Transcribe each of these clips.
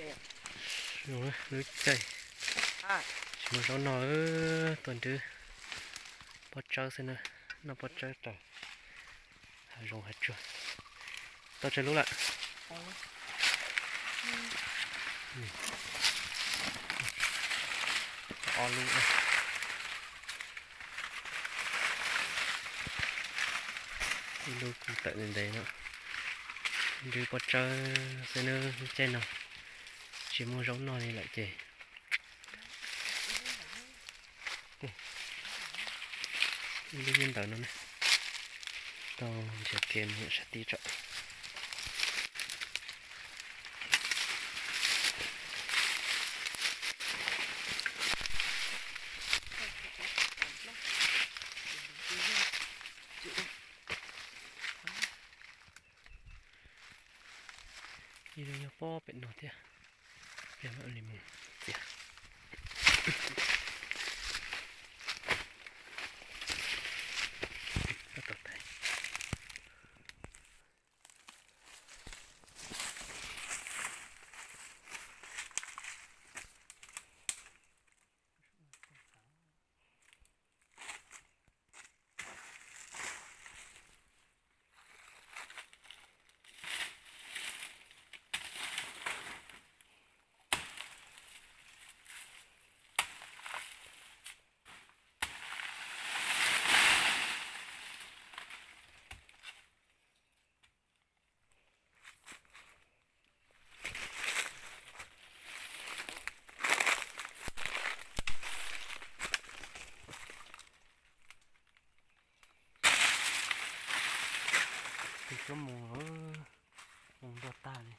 Zoo lub caij tsis muaj zaub noj, tuaj nrhiav pob tsawb xwb na, noj pob tsawb raws. Hav zoov hav tsuag. Tau tsawg lub lawm? Ob lub. Ib lub kuj tawm ntev ntev no. Nrhiav pob tsawb xwb na, lub caij no tsis muaj zaub noj li lawm ces ib lub nyob ntawm no na. Tau nrhiav kev mus sab tid tso. Ib lub nyob pob pem no thiab, yog mam li mus txiav. Tus suab mus, mus nrog tag li.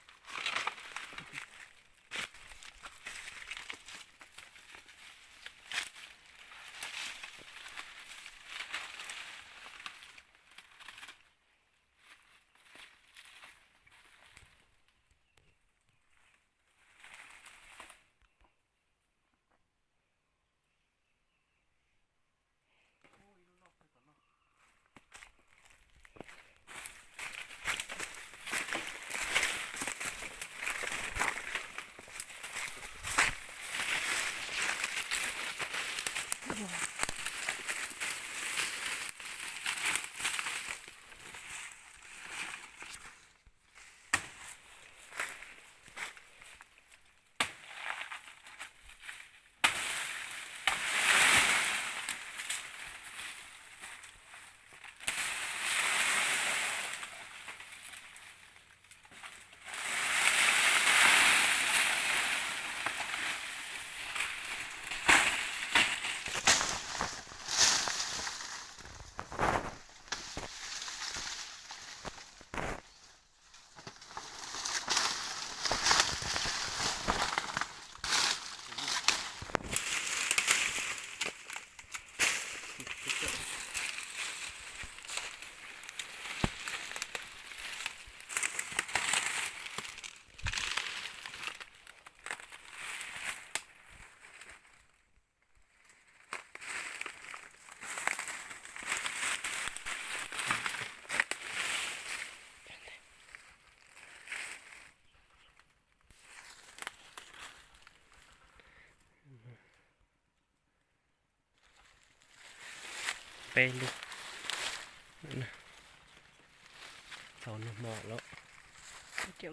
Peb lub. Tau nag hmo lawm. Ib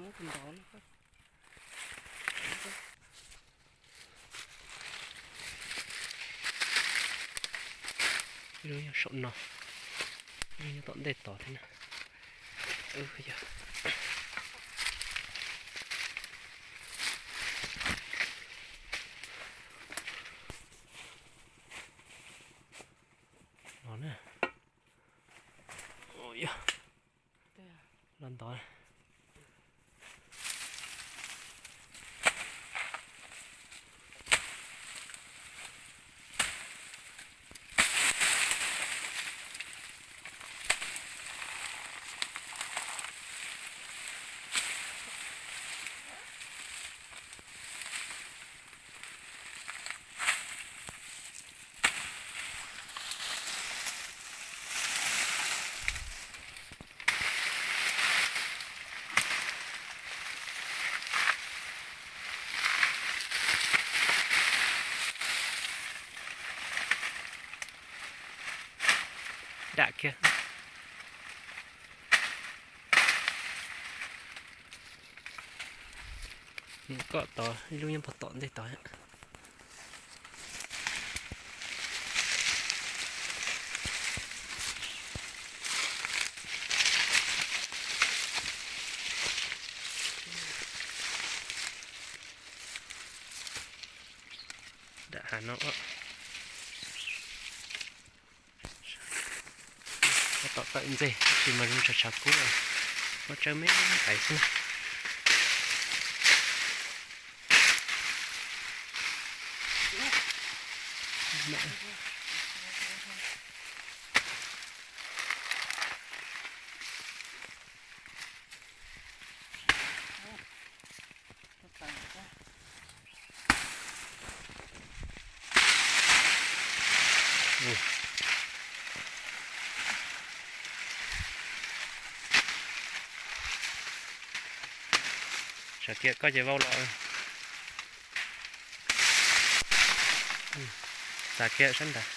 lub nyob saum no, ib lub nyob tom ntej tod thiab na. Yog no na. Yog los ntov. dam kiag. Kom tod ib lub nyob puag tom ntej tod. Dam hav no. Tab tom tawm ntxej tab sis mas zoo tshav tshav kub, muab tsawb me ntaiv xwb na. Sawv kiag koj ces vau los. Xav kiag sab nrad.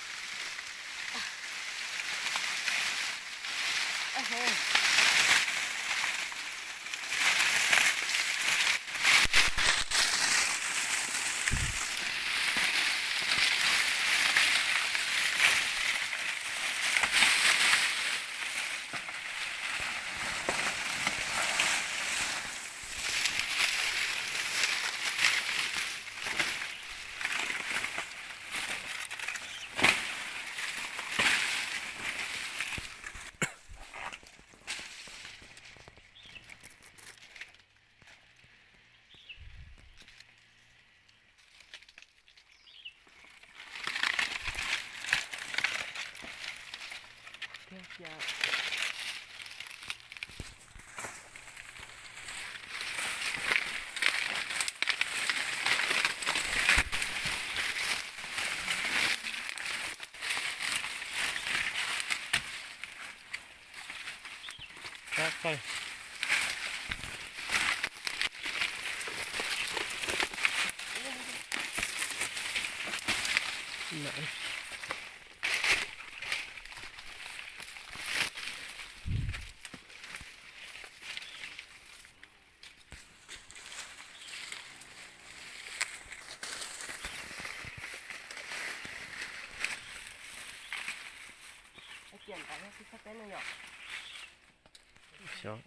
Xyov.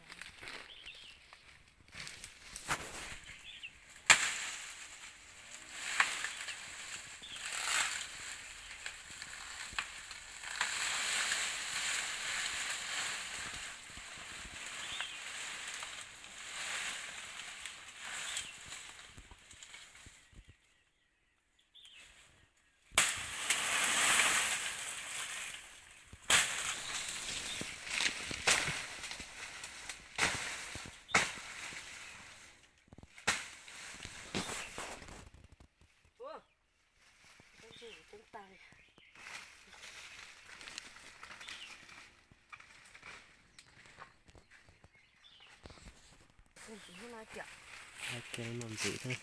Ntxim no ntxim thiab.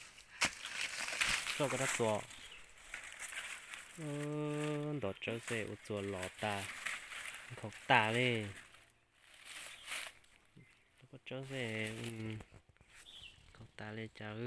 Soj koj rab txuas. Ntov tsawb xwb ua txuas los tas, nkhaus tas li. Ntov tsawb xwb, nkhaus tas li cas.